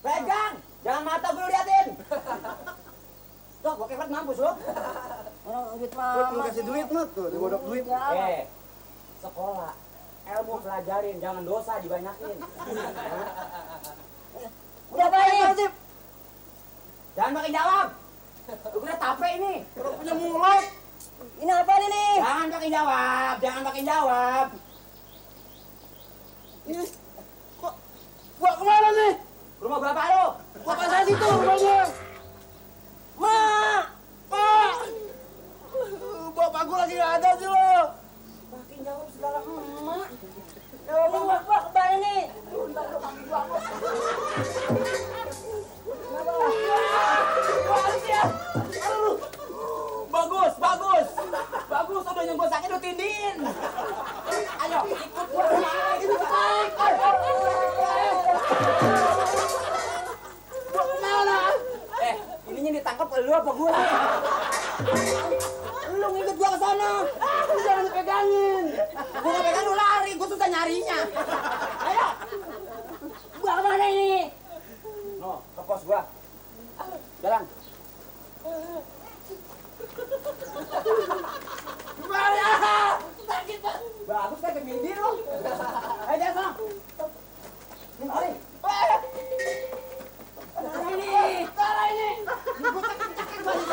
Pegang, jangan mata gue liatin. Tuh, gue kepet mampus lo. Orang duit mama. Lu kasih duit mah tuh, digodok duit. Sekolah, ilmu pelajarin, jangan dosa dibanyakin. Udah baik. Jangan makin jawab. Lu udah tape ini. Orang punya mulut. Ini apa ini? Jangan makin jawab, jangan makin jawab. Ini kok gua kemana nih? Rumah bapak lu. Bapak saya situ rumahnya. Mak. Pak. Bapak gua lagi nggak ada sih lo. Makin jawab segala emak. Ini bapak kemana nih? Bagus, bagus. Bagus, udah yang gue sakit lu tindihin. Ayo, ikut gue. Ininya ditangkap lu apa gue? Lu ngikut gua ke sana. Lu jangan dipegangin. Gua nggak pegang lu lari, gua susah nyarinya. Ayo. Gua kemana ini? No, ke pos gua. Jalan. Gimana? Sakit, Pak. Bagus kan kemindir lu. Ayo jalan sana. Mari. Salah ini. Gua cekik-cekik balik.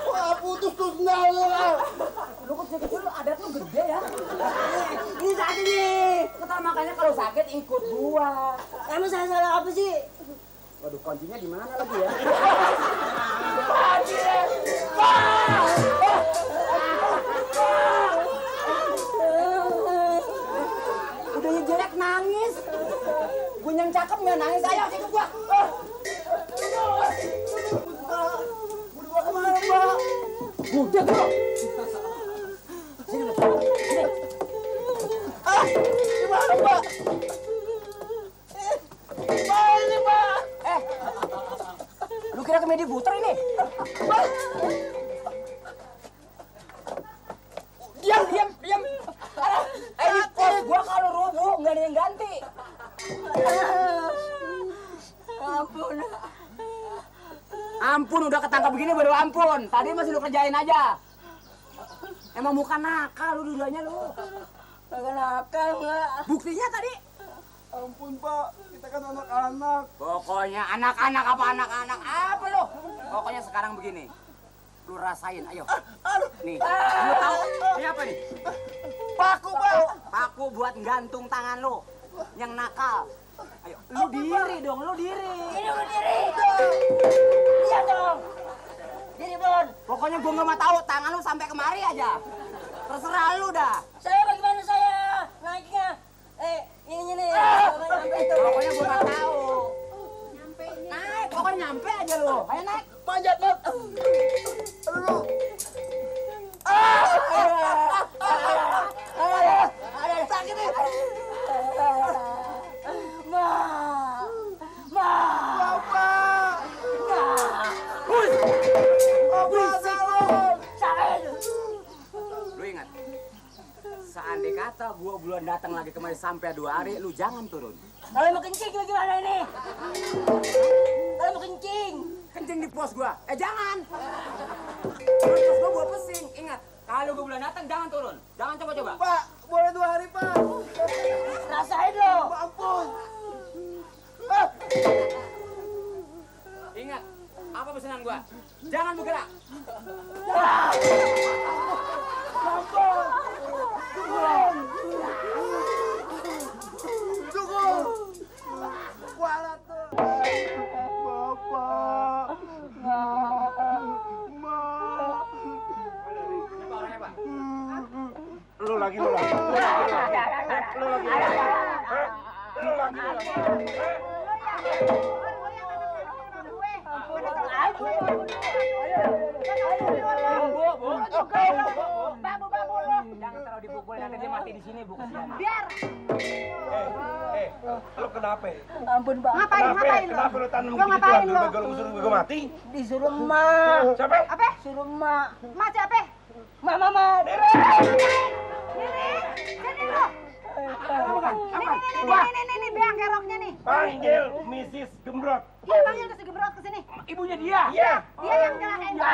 Wah, putus tuh sendal lu. Lu kok kecil lu adat lu gede ya. Ini sakit nih. Kata makanya kalau sakit ikut gua. Emang saya salah apa sih? Waduh, kuncinya di mana lagi ya? Udah jelek nangis. Gue yang cakep nggak nangis, ayo ikut gua. Udah kemana, Pak? Udah bro. Sini lu. Sini. Gimana, Pak? Pak, ini, Pak. Lu kira komedi puter ini? Diam. Ini pos gua kalau rubuh nggak ada yang ganti. Ampun, udah ketangkap begini baru ampun. Tadi masih lu kerjain aja. Emang bukan nakal lu dulunya lu. Kagak nakal enggak. Buktinya tadi. Ampun, Pak. Kita kan anak-anak. Pokoknya anak-anak apa lu? Pokoknya sekarang begini. Lu rasain, ayo. Nih, lu tahu ini apa nih? Paku, Pak. Paku buat gantung tangan lu. Yang nakal. Ayo, lu diri dong, lu diri. Ini udah diri. Iya dong. Diri Bon. Pokoknya gua nggak mau tahu tangan lu sampai kemari aja. Terserah lu dah. Saya bagaimana saya naiknya? Ini nih. Pokoknya gua nggak tahu. Naik, pokoknya nyampe aja lu. Ayo naik. Panjat, Pak. Aduh. Sakit nih. Bapak. Lu ingat, seandai kata gua belum datang lagi kemari sampai 2 hari, lu jangan turun. Kalau mau kencing gimana ini? Kalau mau kencing. Kencing di pos gua. Jangan. Pos gua pesing. Ingat, kalau gua belum datang jangan turun. Jangan coba-coba. Pak, boleh 2 hari, Pak. Rasain lo. Ampun. Ingat, apa pesanan gua? Jangan bergerak. Cukup. Kualat tuh. Bapak. Lu lagi. Jangan terlalu dipukul nanti dia mati di sini, Bu. Kasihan. Biar. Lu kenapa? Ampun, Bang. Ngapain lu? Kenapa lu tanam gitu-gituan? Lu suruh gua mati? Disuruh emak. Siapa? Apa? Suruh emak. Emak siapa? Mama. Sini lu. Ini beang keroknya nih. Panggil Mrs. Gembrot. Iya, panggil ke si Gembrot ke sini. Ibunya dia. Iya. Dia yang celakain gua.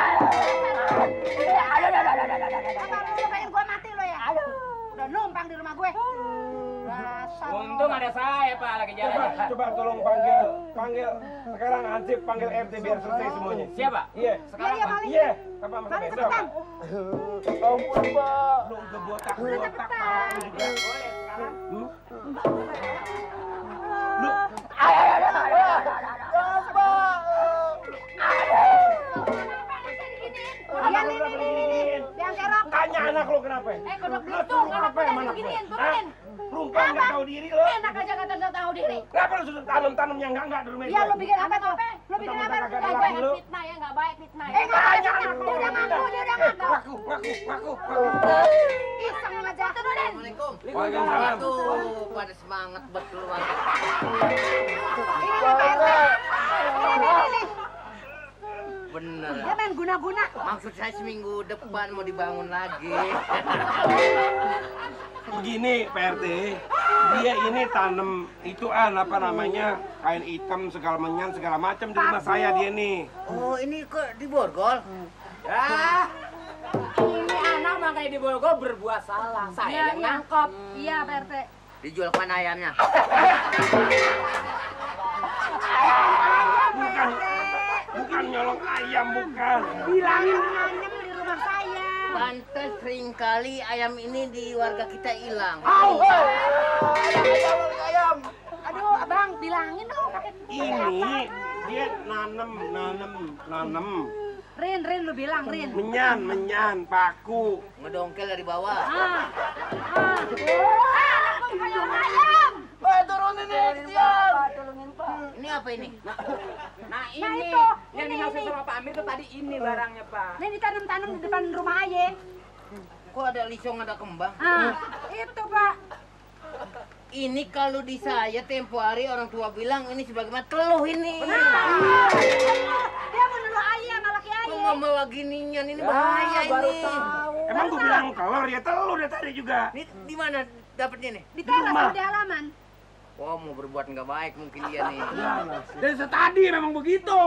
Apa lu pengen gua mati lo ya? Udah numpang di rumah gue. Dasar. Untung ada saya, Pak, lagi jalan. Coba tolong panggil. Sekarang Hansip panggil RT biar selesai semuanya. Siapa? Iya. Sekarang, Iya, Pak. paling. Iya. Kapan masa Paling besok? cepetan. Ampun, Pak. Lu gebotak Pak. Lu juga. Boleh sekarang. Lu Iya, nih. Beang kerok. tanya anak lu kenapa? Kodok Lu itu, suruh anak apa gue mana? beginiin, turunin. Perempuan nggak tahu diri lo. Enak aja kata tahu diri. Kenapa lu suruh tanam yang enggak di rumah Iya, gue? lu bikin apa tuh? Lu bikin apa? Kagak ada Lu laki lu. fitnah ya, nggak baik fitnah. Nggak Nggak tanya fitnah. lu. Dia udah ngaku. Ngaku. Iseng aja. Turunin. Assalamualaikum. Waalaikumsalam. Tuh, pada semangat betul banget. Ini nih, Pak RT. Ini. Bener. Dia main guna-guna. Maksud saya seminggu depan mau dibangun lagi. Begini PRT, dia ini tanam itu apa namanya kain hitam segala macam di rumah saya dia nih. Oh, ini kok di borgol? Ya. Ini anak makanya di Bogor berbuat salah. Saya yang nangkep. Iya, Pak RT. Dijual ke mana ayamnya? Bukan nyolong ayam, bukan. Bilangin ayam di rumah saya. Pantes seringkali ayam ini di warga kita hilang. Aduh, Abang, bilangin dong. Ini dia nanam. Rin, lu bilang, Rin. Menyan, paku. Ngedongkel dari bawah. Ayam. Turunin dia. Tolongin, Pak. Ini apa ini? Nah ini itu, yang dimaksud sama Pak Amir itu tadi ini barangnya, Pak. Ini ditanam-tanam di depan rumah Aye. Kok ada lisong ada kembang? Itu, Pak. Ini kalau di saya tempo hari orang tua bilang ini sebagaimana teluh ini. Dia mau nuduh ayam sama laki Kok Aye. nggak mau ginian ini bahaya baru ini. tahu. Emang gua bilang telur ya telur dia tadi juga. Ini di mana dapetnya nih? Di teras rumah. di halaman. Wah, mau berbuat nggak baik mungkin dia nih. Dari tadi memang begitu.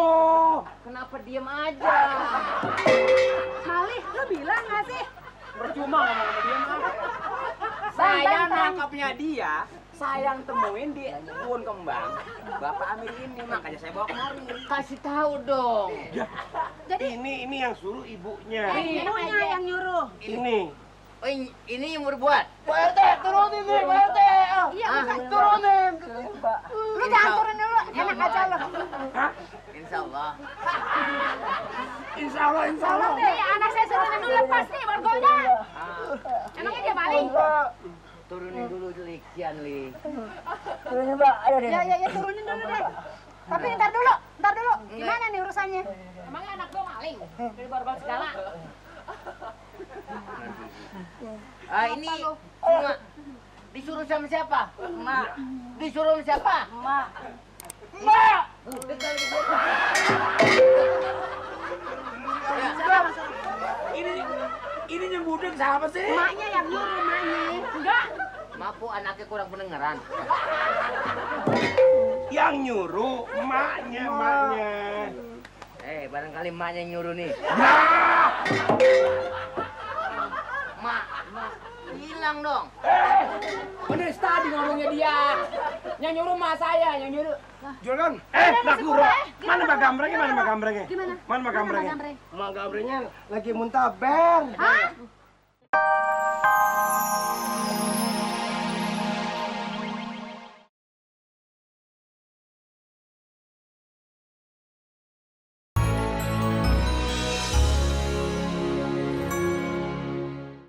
Kenapa diem aja? Malih, lu bilang nggak sih? Percuma ngomong sama dia, Mas. Saya nangkapnya dia, saya yang temuin di kebun kembang Bapak Amir ini, makanya saya bawa kemari. Kasih tahu dong. Jadi Ini yang suruh ibunya. ibunya yang nyuruh. Ini. Oh, ini yang berbuat. Turunin nih, PRT. Iya, Ah, bukan. Turunin. Lu jangan turun dulu, enak aja lu. Hah? Insya Allah. Insya Allah. Tolong deh, ya anak saya suruh dulu lepas nih borgolnya. Emangnya dia maling? Turunin dulu leksian, Li. Ya, turunin dulu deh. Tapi ntar dulu. Gimana nih urusannya? Emangnya anak gua maling? Dari borgol segala. Ini semua disuruh sama siapa? Emak, Disuruh sama siapa? emak. Ini nyembudek siapa sih? Emaknya yang nyuruh, emaknya. Enggak. Maaf, anaknya kurang pendengaran. Yang nyuruh emaknya. Barangkali emaknya yang nyuruh nih. Mak, hilang dong. Bener tadi ngomongnya dia. Yang nyuruh mah saya, yang nyuruh. Jualan. Nak guru. Mana Mbak Gambrengnya? Gimana? Mana Mbak Gambrengnya? Gambreng? Mbak Gambrengnya lagi muntaber. Hah?